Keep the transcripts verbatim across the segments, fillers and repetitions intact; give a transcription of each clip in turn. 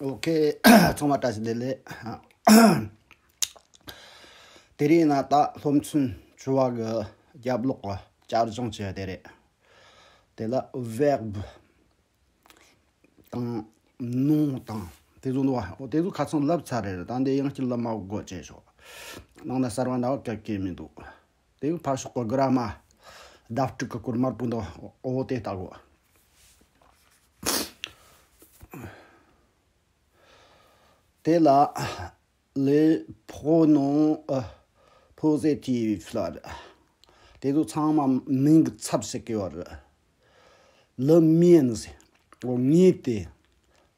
ཨོ་ཁེ། ཚང་མ་བཀྲ་ཤིས་བདེ་ལེགས། དེ་རིང་ན་ད་སློབ་ཚན་བཅུ་བ་གི་རྒྱབ་ལོགས་ཀྱི་བསྐྱར་སྦྱོང་བྱས་དེ་རེད། དེ་ལ་verbe དང་nom དང་དེ་ཚོ་འདུག་བ། ཨོ་དེ་ཚོ་ཁ་སང་ལབ་ཚར་རེད། ད་འདི་ཡང་བསྐྱར་ལབ་མ་དགོས་བྱས་ཤོག། ནང་ན་གསར་བ་འདྲ་བ་ག་གེ་མི་འདུག། དེ་གི་ཕར་ཕྱོགས་ཀྱི་grammar བརྡ་སྤྲོད་ཀྱི་སྐོར་དམར་པོ་འདུག། ཨོ་དེ་ལྟ་དགོས། དེ་ལ་les pronoms positifs ལ་རེད། དེ་ཚོ་ཚང་མ་མིང་གི་ཚབ་བྱེད་ཀྱི་ཡོད་རེད། le mien ཟེར། ངའི་དེ།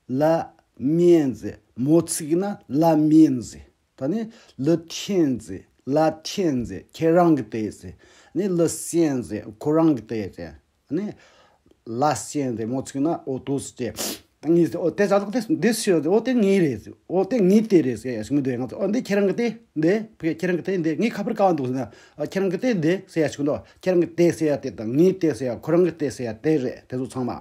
la mienne ཟེར། མོ་ཚིག་ན་la mienne ཟེར། ད་ནི་le tien ཟེར། la tienne ཟེར། ཁྱེད་རང་གི་དེ་ཟེར། ནི་le sien ཟེར། ཁོ་རང་གི་དེ་ཟེར། ནི་la sienne ཟེར། མོ་ཚིག་ན་ཨོ་དོ་སི་ཅེ། ངའི་ཟེར། ཨོ་དེ་ཅ་ལག་དེ་འདི་ཤི་ཟེར། ཨོ་དེ་ངའི་རེད་ཟེར། ཨོ་དེ་ངའི་དེ་རེད་ཟེར་ཡ་ཞིག་མི་འདུག་ཡ། ང་ཚོ་ཨོ་འདི་ཁྱེད་རང་གི་དེ་འདི་ཕ་གི་ཁྱེད་རང་གི་དེ་འདི། ངའི་ཁ་པར་ག་བ་འདུག་ཟེར་ན། ཨ་ཁྱེད་རང་གི་དེ་འདི་ཟེར་ཡ་ཞིག་འདུག། ཁྱེད་རང་གི་དེ་ཟེར་ཡ་དེ་དང་ངའི་དེ་ཟེར་ཡ། ཁོ་རང་གི་དེ་ཟེར་ཡ་དེ་རེད། དེ་ཚོ་ཚང་མ།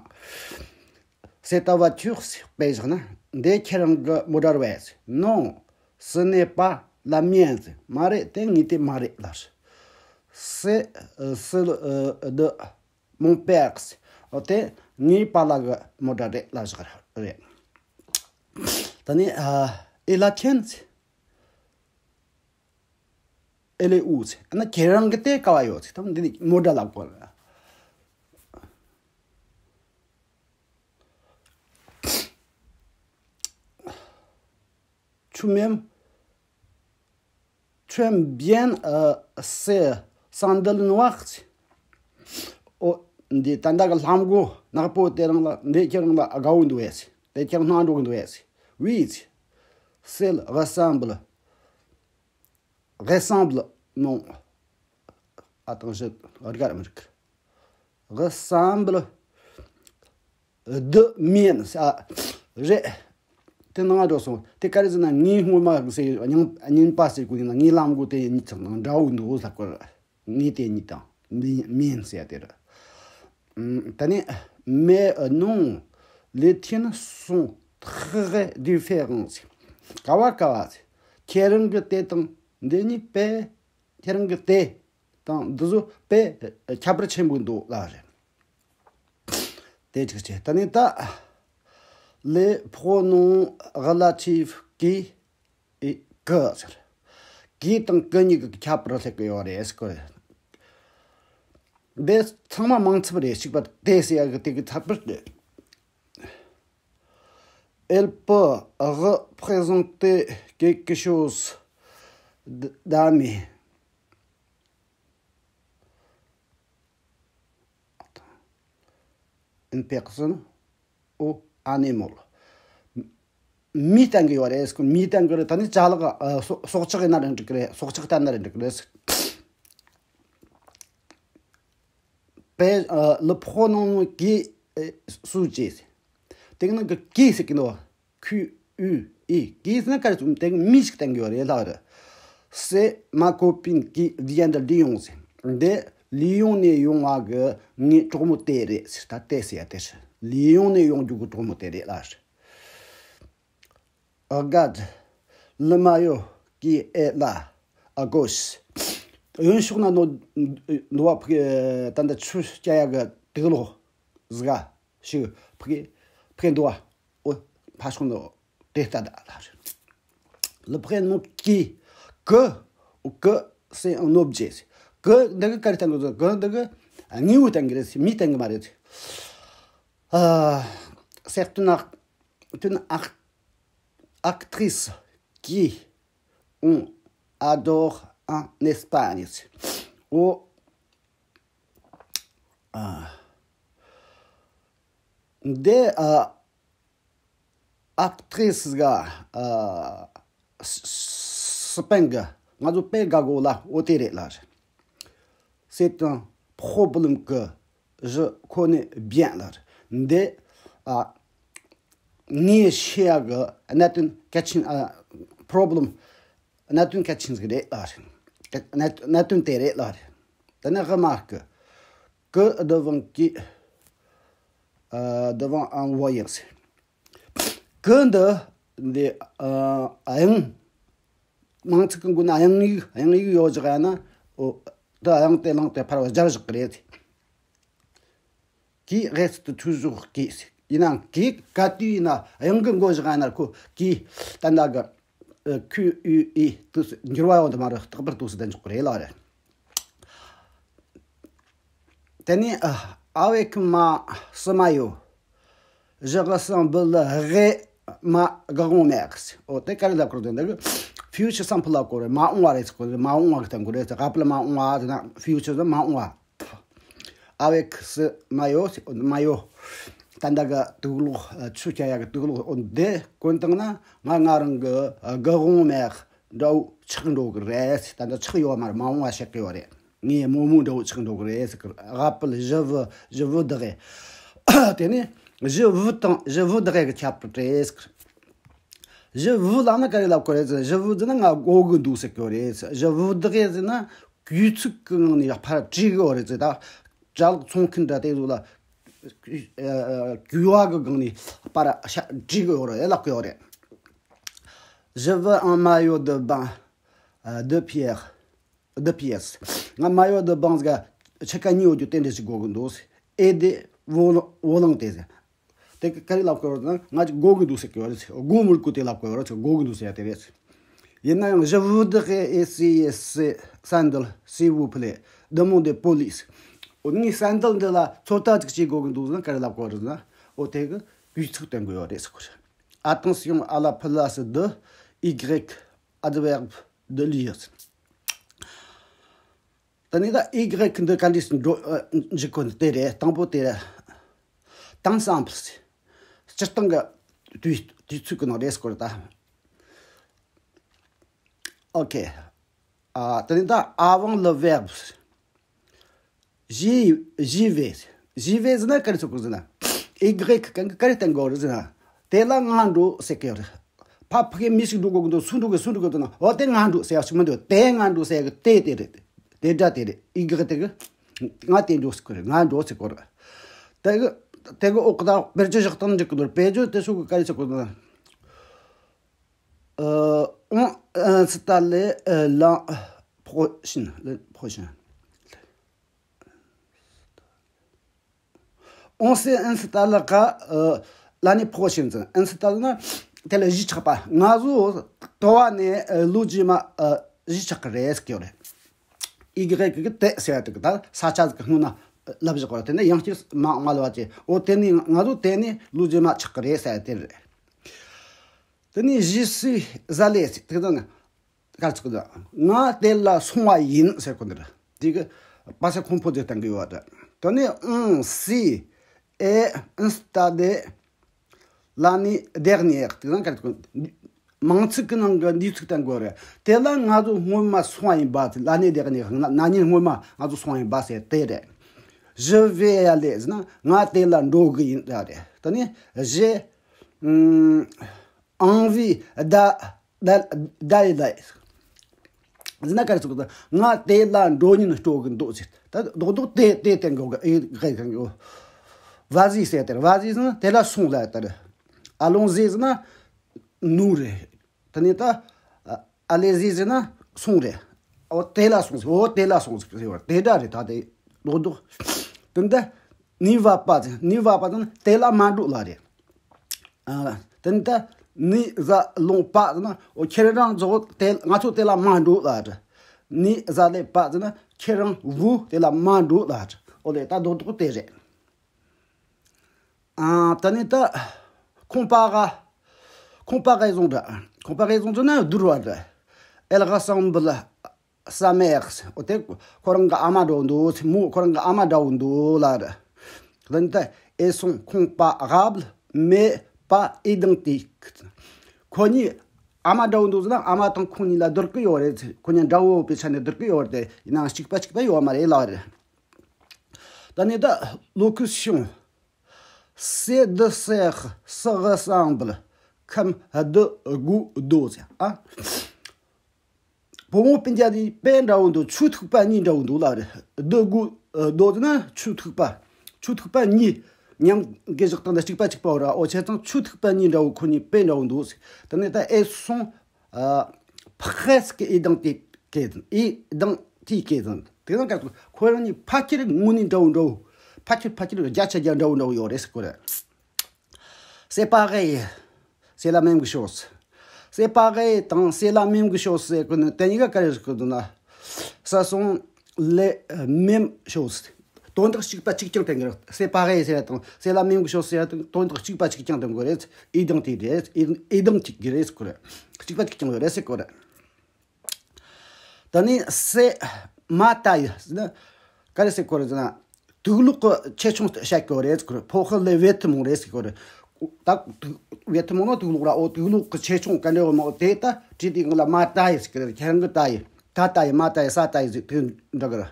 C'est ta voiture ཟེར། དཔེ་བཞག་ན་འདི་ཁྱེད་རང་གི་མོ་ཊར་བེ་ཟེར། Non, ce n'est pas la mienne ཟེར། མ་རེད། དེ་ངའི་དེ་མ་རེད་ལབ། C'est, euh, celle, euh, de mon père ཟེར། ཨོ་དེ་ངའི་པཱ་ལགས་ཀྱི་མོ་ཊར་རེད་ལབ་བཞག་རེད། ད་ནི་ཨ་et la tienne ཟེར། Elle est où ཟེར། ཨ་ན་ཁྱེད་རང་གི་དེ་ག་བ་ཡོད་ཟེར། ད་འདི་ནི་མོ་ཊར་ལབ་དགོས་རེད། Tu m'aimes, tu aimes bien, euh, ces sandales noires ཟེར། ཨོ་འདི་ད་ལྟ་གི་ལྷམ་གོག་ནག་པོ་དེ་རང་ལ། འདི་ཁྱེད་རང་ལ་དགའ་བོ་འདུག་ཨེ་ཟེར། དེ་ཁྱེད་རང་སྣང་འགྲོ་གི་འདུག་ཨེ་ཟེར། Oui ཟེར། Celles ressemblent, ressemblent, non, attends, je regarde, ressemblent de miennes ཟེར། ཨ་རེད། དེ་ནང་འགྲོ་སོང་། དེ་ག་རེ་ཟེར་ན། ངའི་སྔོན་མ་ཟེར། རྙིང་རྙིང་པ་ཟེར་དགོས་ཡིན་ན། ངའི་ལྷམ་གོག་དེ་གཉིས་ཚང་ནང་འདྲ་བོ་འདུག་ཟེར་གོ། ངའི་དེ་གཉིས་དང་མི་མིན་ཟེར་ཡ་དེ་རེད། ཨམ། ད་ནི། Mais, euh, non, les tiennes sont très différentes ཟེར། ག་བ་ག་བ་ཟེར། ཁྱེད་རང་གི་དེ་དང་འདི་གཉིས་དཔེ། ཁྱེད་རང་གི་དེ་དང་འདི་ཚོ་དཔེ་ཁྱད་པར་ཆེན་པོ་འདུག་ལབ་རེད། དེ་གཅིག་བྱས། ད་ནི་ད་les pronoms relatifs qui et que ཟེར། Qui དང་que གཉིས་ཀྱི་ཁྱད་པར་སླེབས་ཀྱི་ཡོད་རེད་ཟེར་གོ། འདི་ཚང་མ་མིང་ཚབ་རེད། གཅིག་པ་དེ་ཟེར་ཡ་གི་དེ་གི་ཚབ་པར་རེད། Elle peut représenter quelque chose d- d'ami. Attends. Une personne ou animal. མི་བསྟན་གི་ཡོད་རེད་ཟེར་གོ། མི་བསྟན་གི་རེད། ད་ནི་ཅ་ལག་ཨ་སྲོག་སྲོག་ཆགས་ཡིན་ན་རེད་འགྲིག་གི་རེད། སྲོག་ཆགས་བསྟན་ན་རེད་འགྲིག་གི་རེད་ཟེར། Paix, euh, le pronom qui est sujet. དེ་གི་ནང་གི་qui ཟེར་གི་འདུག། Q U E. Qui ཟེར་ན་ག་རེ་ཟེར། དེ་གི་མི་ཞིག་བསྟན་གི་ཡོད་རེད་ལབ་རེད། C'est ma copine qui vient de Lyon ཟེར། འདི་ལི་ཡོང་ནས་ཡོང་བ་གི་ངའི་གྲོགས་མོ་དེ་རེད་ཟེར། ད་དེ་ཟེར་ཡ་དེ་རེད། ལི་ཡོང་ནས་ཡོང་རྒྱུ་གི་གྲོགས་མོ་དེ་རེད་ལབ་རེད། Regarde le maillot qui est là, à gauche. གཡོན་ཕྱོགས་ན་འདུག་བ། ཕ་གི་ད་ལྟ་ཆུ་རྐྱལ་ཡག་གི་དུག་ལོག་ཟིག་ག་ཞིག་ཕ་གི་ཕ་གི་འདུག་བ། ཨོ་ཕ་ཕྱོགས་ན་དེ་ལྟ་ད་ལ་རེད། Le prénom qui, que, que c'est un objet. Que འདི་གི་ག་རེ་བསྟན་གི་རེད། que འདི་གི་དངོས་པོ་བསྟན་གི་རེད། མི་བསྟན་གི་མ་རེད། ཨ། C'est une, act- une act- actrice qui on adore en Espagne. ཨོ། ཨ། འདི་ཨ། actrice ག་ཨ། སི་སི་པན་གི་ང་ཚོ་དཔེ་དགའ་གོ་ལ། ཨོ་དེ་རེད་ལ། C'est un problème que je connais bien ལ། འདི་ཨ་ངས་ཤེས་ཡག་གི་གནད་དོན་གལ་ཆེན། ཨ། problem གནད་དོན་གལ་ཆེན་ཟིག་རེད་ལ། གནད་གནད་དོན་དེ་རེད་ལ། ད་ནི་remarque que devant qui, euh, devant un voyant. Que འདི་ འདི་ཨ་དབྱངས། མིང་ཚིག་གི་མགོ་ན་དབྱངས་ཡིག་དབྱངས་ཡིག་ཡོད་ཅིག་ཡིན་ན། འོ། ད་དབྱངས་དེ་བླངས་ཏེ་ཕར་སྦྱར་བཞག་གི་རེད། གིས་གེགས་སུ་འཐུས་ཞོག་གིས། ཡིན་ནའང་གིས་ག་དུས་ཡིན་ན་དབྱངས་ཀྱི་མགོ་བཞག་ཡིན་ན་ཁོ་གིས་ད་ལྟ་གི་ཁུ་ཨུ་ཨི་དུས་འགྱུར་བ་ཡོང་དུ་མ་རེད། རྟག་པར་དུས་སུ་ལྡན་ཆོག་གི་རེད་ལ་རེད། དེ་ནས་ཨ་ཨ་བེ་ཁི་མ་སི་མ་ཡོ། བཞི་གི་སང་འབུལ་ལ་དགེ་མ་དགག་དབང་མེད་གི། འོ་དེ་ག་རེ་ལབ་དགོས་རེད། འདི་གི་ཕིའུ་ཅར་སམ་པལ་ལབ་དགོས་རེད། མ་འོངས་པ་རེད་ཟེར་དགོས་རེད། མ་འོངས་པ་གི་སྟེང་དགོས་རེད། ག་པལ་མ་འོངས་པ་ཟེར་ན་ཕིའུ་ཅར་ཟེར་མ་འོངས་པ། ཨ་བེ་ཁི་སི་མ་ཡོ། མ་ཡོ། ད་ལྟ་གི་དུག་ལོག་ཆུ་སྐྱ་ཡ་གི་དུག་ལོག་འོ་འདི་གོན་བཏང་ན་ང་ང་རང་གི་དགག་དབང་མེད་འདྲ་བོ་ཆགས་འགྲོ་གི་རེད། ད་ལྟ་ཆགས་ཡོད་མ་རེད། མ་འོངས་པ་བཤད་གི་ཡོད་རེད། ངའི་རྨོ་མོ་འདྲ་བོ་ཆགས་འགྲོ་གི་རེད་ཟེར་གི། ག་པལ་བཞི་བུ་བཞི་བུ་བདག་གི། དེ་ནས་བཞི་བུ་དང་བཞི་བུ་བདག་གི་ཁྱད་པར་རེད་ཟེར་གི། བཞི་བུ་ལབ་ན་ག་རེ་ལབ་དགོས་རེད་ཟེར། བཞི་བུ་ཟེར་ན་ང་དགོས་གི་འདུག་ཟེར་གི་རེད་ཟེར། བཞི་བུ་བདག་གི་ཟེར་ན་གུས་ཚིག་གི་ངང་ནས་ཕར་བྲིས་གི་ཡོད་རེད་ཟེར། ད་གྲྭ་ལོག་ཚོང་མཁན་འདྲ་དེ་ཚོ་ལ་གུས་པ་གི་སྒང་ནས་ཕར་བྲིས་གི་ཡོད་རེད་ལབ་གི་ཡོད་རེད། Je veux un maillot de bain, euh, de pierre. De pièces. ང་མ་ཡོ་དི་བང་ཟིག་ཆི་ཀ་ཉིའོ་རྒྱུ་དེ་འདྲ་ཞིག་དགོས་ཀྱི་འདུག་ཨེ་དེ་བོ་ལང་བོ་ལང་དེ་ཟེར། དེ་ག་ག་རེ་ལབ་དགོས་རེད་ན། ང་ཅིག་དགོས་ཀྱི་འདུག་ཟེར་གི་ཡོད་རེད། དགོས་མི་དགོས་དེ་ལབ་དགོས་རེད། དགོས་ཀྱི་འདུག་ཟེར་ཡ་དེ་རེད། ཡིན་ན་ཡང་je voudrais essayer ces sandales, s'il vous plaît, demandez police. འོ་ངའི་སན་དལ་འདི་ལ་ཚོད་ལྟ་ཅིག་བྱེད་དགོས་ཀྱི་འདུག་ཟེར་ན་ག་རེ་ལབ་དགོས་རེད་ན། འོ་དེ་གི་གུས་ཚིག་བསྟན་དགོས་ཡོད་རེད་ཟེར་གི་རེད། Attention à la place de y, adverbe de lire. ད་ནི་ད་ཨི་གྷེག་འདི་ག་འདྲས་འགྲོ་འཇིག་གོ་དེ་རེད། དང་པོ་དེ་རེད། དེང་སང་ཕུལ་སྤྱིར་བཏང་གི་དུས་དུས་ཚོད་ཀྱི་ནང་རེད་སྐོར་ད། ཨོ་ཁེ། ཨ་ད་ནི་ད་avant le verbe, j'y j'y vais. J'y vais ཟེར་ན་ག་རེ་ཚོད་དགོས་ཟེར་ན། ཨི་གྷེག་གང་གི་ག་རེ་བསྟན་དགོས་རེད་ཟེར་ན། དེ་ལ་ང་འགྲོ་ཟེར་གི་ཡོད་རེད། ཕ་ཕ་གི་མི་ཞིག་འགྲོ་དགོས་ཀྱི་འདུག་སུ་འགྲོ་གི་སུ་འགྲོ་གི་འདུག་ན། འོ་དེ་ང་འགྲོ་ཟེར་ཡག་ཞིག་མི་འདུག་དེ་ང་འགྲོ་ཟེར་ཡག་གི་དེ་དེ་རེད། དེ་སྒྲ་དེ་རེད། ཨི་གྷེག་དེ་གི་ང་དེ་འགྲོ་ཟེར་གི་རེད། ང་འགྲོ་ཟེར་གི་རེད། དེ་གི་དེ་གི་འོག་གི་ད་དཔེར་བརྗོད་བཞག་སྟངས་འགྲིག་གི་འདུག་དཔེར་བརྗོད་དེ་ཚོ་གི་ག་རེ་ཟེར་གི་འདུག་ན། ཨ་on installe l'an prochain, l'an prochain. On s'y installera, euh, l'année prochaine. installe ན་དེ་ལ་གཞིས་ཆགས་པ། ང་ཚོ་ད་བར་ནས་ཨ་ལོ་རྗེས་མ་ཨ་གཞིས་ཆགས་ཀྱི་རེད་ཟེར་གི་ཡོད་རེད། ཨི་གྷེག་གི་དེ་ཟེར་ཡ་དེ་གི་ད་ས་ཆ་ཟིག་གི་སྔོན་ན་ལབ་བཞག་པ་རེད། དེ་ནས་ཡང་བསྐྱར་མ་མ་ལབ་པ་བྱས། འོ་དེ་ནས་ང་ཚོ་དེ་ནས་ལོ་རྗེས་མ་ཆགས་ཀྱི་རེད་ཟེར་ཡ་དེ་རེད། དེ་ནས་j'y suis allé ཟེར་དེ་ད་ན། གར་ཚིག་དང་། ང་དེ་ལ་སོང་བ་ཡིན་ཟེར་གོ་འདིར། དེ་གི་passé composé བཏང་གི་ཡོད་རེད། དེ་ནས on s'y est installé l'année dernière དེ་ནང་གར་ཚིག་མང་ཚིག་གི་ནང་གི་འདས་ཚིག་བཏང་དགོས་རེད། དེ་ལ་ང་ཚོ་སྔོན་མ་སོང་བ་ཡིན་པ་དེ། l'année dernière ན་ནིང་སྔོན་མ་ང་ཚོ་སོང་བ་ཡིན་པ་ཟེར་དེ་རེད། Je vais y aller ཟེར་ན་ང་དེ་ལ་འགྲོ་གི་ཡིན་ར་རེད། དེ་ནས་j'ai envie d'a- ད་ད་ཡི་ད་ཡི་ཟེར་ན་ག་རེ་ཟེར་གི་འདུག་ང་དེ་ལ་འགྲོ་ཉེན་སྤྲོ་གི་འདུག་ཟེར། ད་རྡོག་རྡོག་དེ་དེ་དེ་འགྲོ་གི་ཨེ་གི་གི་གི། Vas-y ཟེར་དེ་རེད། Vas-y ཟེར་ན་དེ་ལ་སོང་ལ་དེ་རེད། Allons-y ཟེར་ན་ནུ་རེད། དེ་ནས་ད་allez-y ཟེར་ན་སོང་རེད། འོ་དེ་ལ་སོང་ཟེར། འོ་དེ་ལ་སོང་ཟེར་གི་ཟེར་བ་དེ་འདྲ་རེད། ད་དེ་རྡོག་རྡོག་དེ་འདྲ། Ne va pas ཟེར། Ne va pas ཟེར་ན་དེ་ལ་མ་འགྲོ་ལ་རེད། ཨ། དེ་ནས་ད་nous allons pas ཟེར་ན་འོ་ཁྱེད་རང་ཚོ་དེ་ང་ཚོ་དེ་ལ་མ་འགྲོ་ལ་རེད། Ne vous allez pas ཟེར་ན་ཁྱེད་རང་vous དེ་ལ་མ་འགྲོ་ལ་རེད། འོ་ལེ་ད་རྡོག་རྡོག་དེ་རེད། ཨ། ད་ནི་ད་compara- comparaison འདྲ། comparaison འདྲ་ན་བསྡུར་བ་འདྲ། Elle ressemble sa mère འོ་དེ་ཁོ་རང་གི་ཨ་མ་འདྲ་བོ་འདུག་མོ་ཁོ་རང་གི་ཨ་མ་འདྲ་བོ་འདུག་ལ་རེད། ད་ནི་ད་elles sont comparables mais pas identiques ཁོ་གཉིས་ཨ་མ་འདྲ་བོ་འདུག་ཟེར་ན་ཨ་མ་དང་ཁོ་གཉིས་ལ་བསྡུར་གི་ཡོད་རེད། ཁོ་གཉིས་འདྲ་བོ་པའི་ཆ་ནས་བསྡུར་གི་ཡོད་རེད་དེ། ཡིན་ནའང་གཅིག་པ་གཅིག་པ་ཡོད་མ་རེད་ལ་རེད། ད་ནི་ད་locution Ces deux sœurs se ressemblent comme deux gouttes d'eau ཟེར། ཨ། བུ་མོ་སྤུན་ཀྱག་དེ་དཔེ་འདྲ་བོ་འདུག་ཆུ་ཐིགས་པ་གཉིས་འདྲ་བོ་འདུག་ལ་རེད། deux gouttes d'eau ཟེར་ན་ཆུ་ཐིགས་པ། ཆུ་ཐིགས་པ་གཉིས་ མཉམ་དགེ་བཞག་སྟངས་དང་གཅིག་པ་གཅིག་པ་ར། འོ་བྱས་ཙང་ཆོས་ཐིགས་པ་གཉིས་འདྲ་བོ་ཁོ་གཉིས་དཔེ་འདྲ་བོ་འདུག་ཟེར། དེ་ནས་ད elles sont, euh, presque identiques, identiques. དེ་ནང་ཀ་ཁོ་རང་གཉིས་ཕལ་ཆེར་དངོས་གནས་འདྲ་བོ་འདྲ་བོ། ཕལ་ཆེར་ཕལ་ཆེར་བརྒྱ་ཆ་བརྒྱ་འདྲ་བོ་འདྲ་བོ་ཡོད་རེད་ཟེར་གོ་རེད། C'est pareil, c'est la même chose. C'est pareil དང c'est la même chose ཟེར་གོ་ནི་དེ་གཉིས་ཀ་ག་རེ་ཟེར་གོ་འདུག་ན། Ce sont les, euh, mêmes choses. དོན་དག་གཅིག་པ་གཅིག་རྐྱང་དེ་འགལ། C'est pareil ཟེར་ཡ་དང་c'est la même chose ཟེར་ཡ་དང་དོན་དག་གཅིག་པ་གཅིག་རྐྱང་དེ་འགལ་རེད། Identique རེད། Identique རེད་ཟེར་གོ་རེད། གཅིག་པ་གཅིག་རྐྱང་རེད་ཟེར་གོ་རེད། ད་ནི་c'est ma taille ཟེར་ན་ག་རེ་ཟེར་གོ་རེད་ཟེར་ན། དུག་ལོག་གི་ཆེ་ཆུང་བཤད་གོ་རེད་ཟེར་གོ་རེད། Pour les vêtements རེད་ཟེར་གོ་རེད། ད་དུག་vêtements ནི་དུག་ལོག་ར། འོ་དུག་ལོག་གི་ཆེ་ཆུང་ག་འདྲ་བོ་མོ་དེ་ད་བྲིས་ཏེ་ང་ལ་ma taille ཟེར་གི་རེད། ཁྱེད་རང་གི་taille, ta taille, ma taille, sa taille ཟེར་དེ་འདྲ་གི་རེད།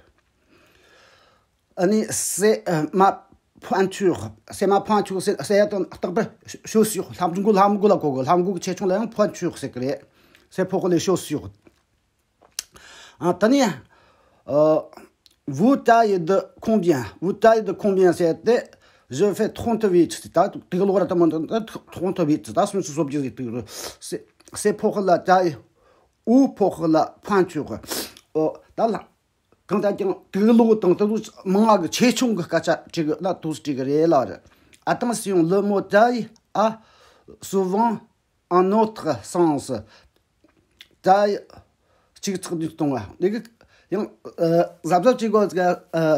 ཨ་ནི་c'est, euh, ma pointure, c'est ma pointure ཟེར་ཟེར་ཡ་དང་རྟག་པར chaussure, ལྷམ་མགོ་ལྷམ་མགོ་ལ་གོ་གི། ལྷམ་མགོ་གི་ཆེ་ཆུང་ལ་ཡང་pointure ཟེར་གི་རེད། C'est pour les chaussures. ཨ་ད་ནི་ཨ། Vous taillez de combien? Vous taillez de combien ཟེར་ཏེ། Je fais trente-huit ཟེར། ད་དུག་ལོག་ར་ད་མོ་ད་trente-huit ཟེར། ད་སུམ་ཅུ་སོ་བརྒྱད་ཟེར་དུག་ར། C'est, c'est pour la taille ou pour la pointure. འོ་ད་ལ་གང་ལྟར་ཀྱང་དུག་ལོག་དང་དུག་ལོག་མང་ང་གི་ཆེ་ཆུང་གི་སྐད་ཆ་དྲི་གི་ལ་དུག་དྲི་གི་རེད་ལ་རེད། Attention, le mot taille a souvent un autre sens. Taille གཅིག་ཚེག་བདུན་སྟོང་བ་འདི་གི་ཡང་གཟབ་གཟབ་བྱེད་དགོས་ཀ།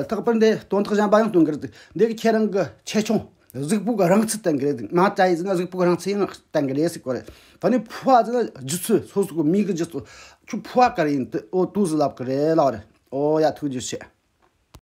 རྟག་པར་འདི་དོན་དག་གཞན་པ་ཡང་སྟོན་གི་རེད། འདི་གི་ཁྱེད་རང་གི་ཆེ་ཆུང་གཟུགས་པོ་གི་རིང་ཚད་བསྟན་གི་རེད། ma taille ཟེར་ན་གཟུགས་པོ་གི་རིང་ཚད་ཡང་བསྟན་གི་རེད་ཟེར་གོ་རེད། ད་ནི་poids ཟེར་ན་ལྗིད་ཚད། སོ་སོ་གི་མི་གི་ལྗིད་ཚད། ཁྱོད་poids ག་རེ་ཡིན་དེ་འོ་དུག་ཟེར་ལབ་གི་རེད་ལ་རེད། འོ་ཡ་ཐུགས་རྗེ་ཆེ།